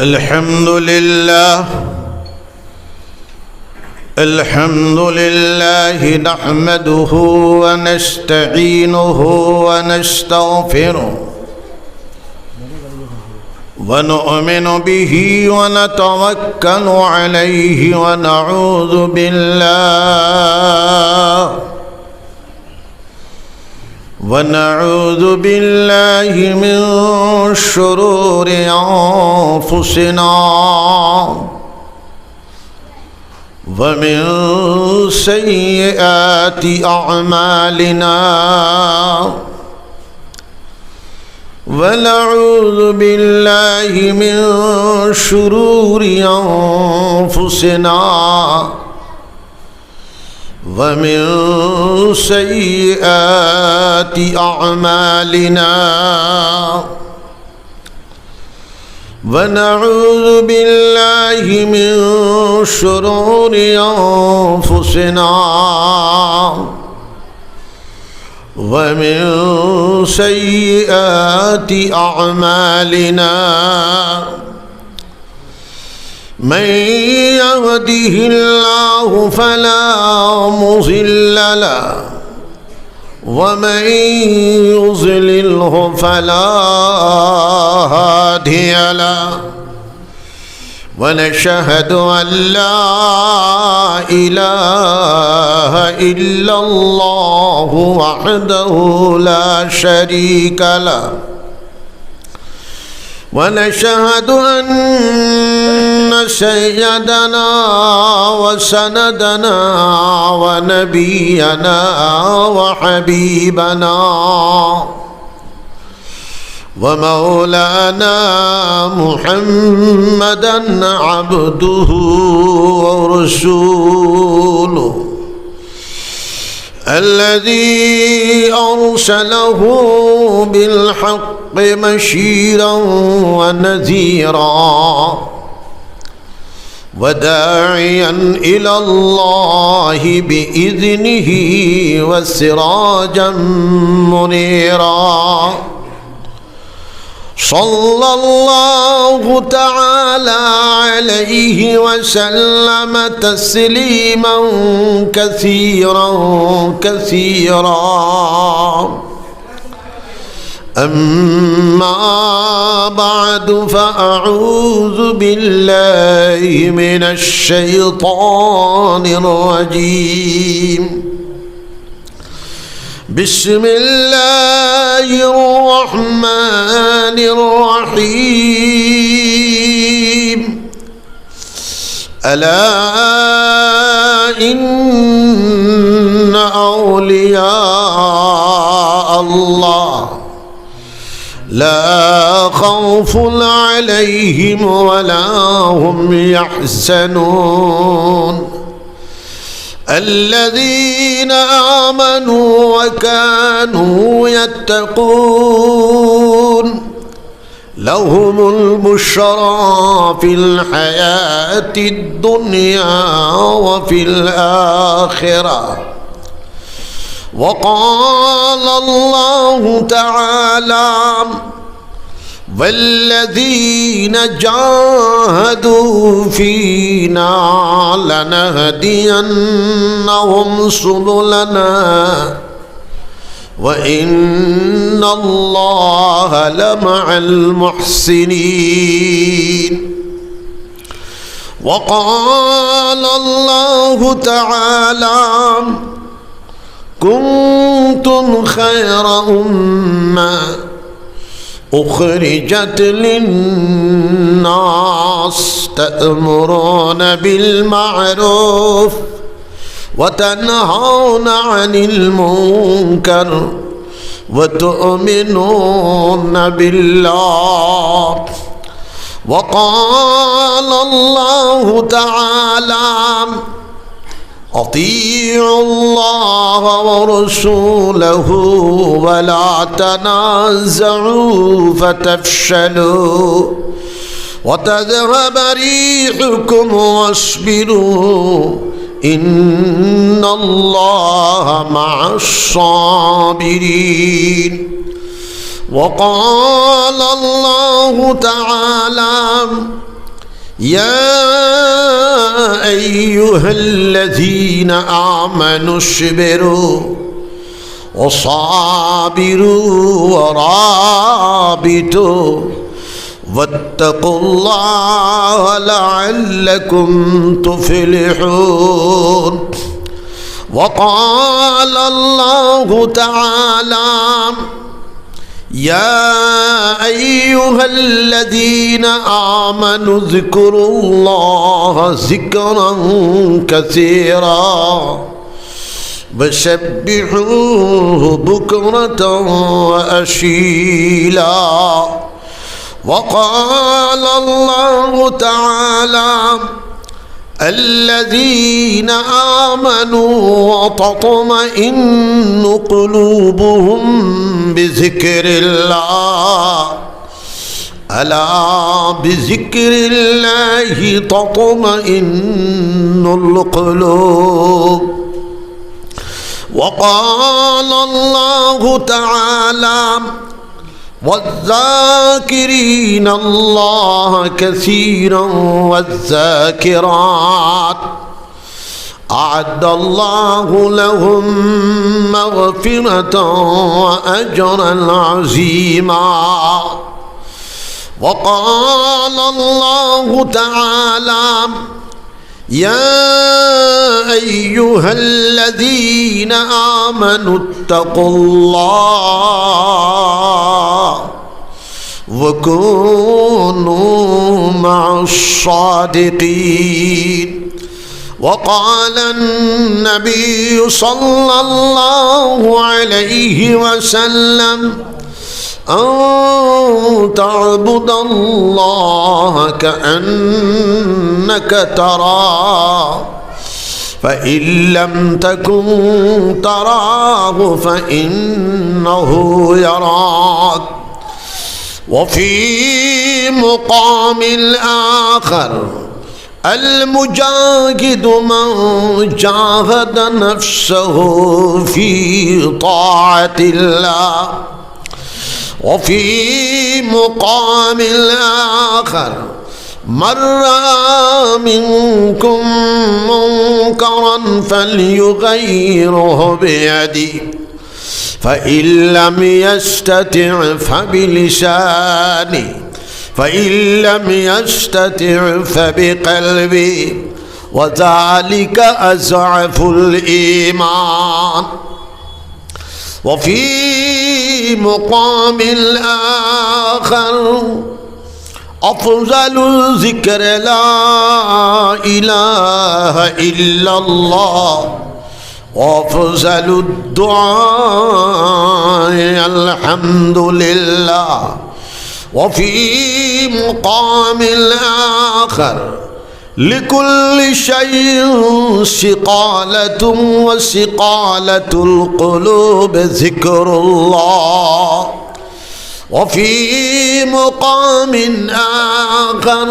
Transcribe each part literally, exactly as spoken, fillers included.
الحمد لله. الحمد لله نحمده ونستعينه ونستغفره، ونؤمن به ونتوكل عليه، ونعوذ بالله ونعوذ بالله من شرور أنفسنا ومن سيئات أعمالنا، ونعوذ بالله من شرور أنفسنا ومن سيئات أعمالنا، ونعوذ بالله من شرور أنفسنا ومن سيئات أعمالنا. من يهده الله فلا مضل له، ومن يضلله فلا هادي له. ونشهد أن لا إله إلا الله وحده لا شريك له، ونشهد أن سيدنا وسندنا ونبينا وحبيبنا ومولانا محمدا عبده ورسوله، الذي أرسله بالحق بشيرا ونذيرا، وداعيا إلى الله بإذنه وسراجا منيرا. صلى الله تعالى عليه وسلم تسليما كثيرا كثيرا. أما بعد، فأعوذ بالله من الشيطان الرجيم. بسم الله الرحمن الرحيم. ألا إن أولياء الله لا خوف عليهم ولا هم يحزنون. الذين آمنوا وكانوا يتقون. لهم البشرى في الحياة الدنيا وفي الآخرة. وقال الله تعالى: والذين جاهدوا فينا لنهدينهم سبلنا وإن الله لمع المحسنين. وقال الله تعالى: كنتم خير أمة أخرجت للناس تأمرون بالمعروف وتنهون عن المنكر وتؤمنون بالله. وقال الله تعالى: أطيعوا الله ورسوله ولا تنازعوا فتفشلوا وتذهب ريحكم واصبروا إن الله مع الصابرين. وقال الله تعالى: يا أيها الذين آمنوا اصبروا وصابروا ورابطوا واتقوا الله لعلكم تفلحون. وقال الله تعالى: يا أيها الذين آمنوا اذكروا الله ذكرا كثيرا وسبحوه بكرة وأصيلا. وقال الله تعالى: الذين آمنوا وتطمئن قلوبهم بذكر الله، ألا بذكر الله تطمئن القلوب. وقال الله تعالى: والذاكرين الله كثيرا والذاكرات أعد الله لهم مغفرة وأجرا عظيما. وقال الله تعالى: يا أيها الذين آمنوا اتقوا الله وكونوا مع الصادقين. وقال النبي صلى الله عليه وسلم: أن تعبد الله كأنك تراه، فإن لم تكن تراه فإنه يراك. وفي مقام آخر: المجاهد من جاهد نفسه في طاعة الله. وفي مقام آخر: من رأى منكم منكرا فليغيره بيده، فإن لم يستطع فبلسانه، فإن لم يستطع فبقلبه، وذلك أضعف الإيمان. وفي مقام آخر: أفضل الذكر لا إله إلا الله، وأفضل الدعاء الحمد لله. وفي مقام آخر: لكل شيء صقالة، وصقالة القلوب ذكر الله. وفي مقام آخر: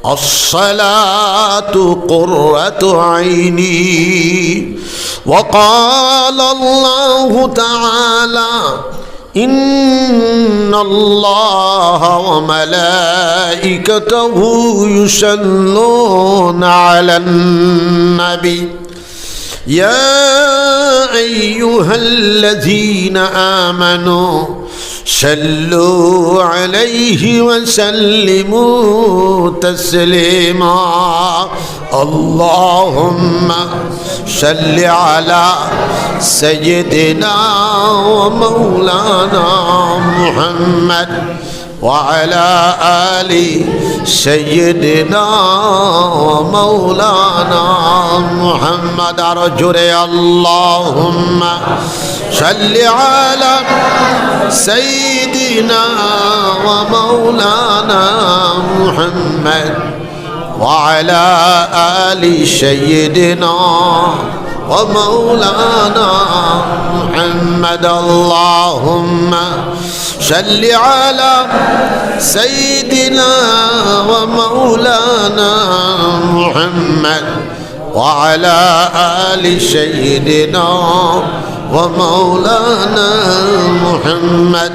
الصلاة قرة عيني. وقال الله تعالى: إن الله وملائكته يصلون على النبي، يا أيها الذين آمنوا صلوا عليه وسلموا تسليما. اللهم صل على سيدنا ومولانا محمد وعلى آل سيدنا ومولانا محمد. আরো জোরে: اللهم صل على سيدنا ومولانا محمد وعلى آل سيدنا ومولانا محمد. اللهم صل على سيدنا ومولانا محمد وعلى آل سيدنا ومولانا محمد.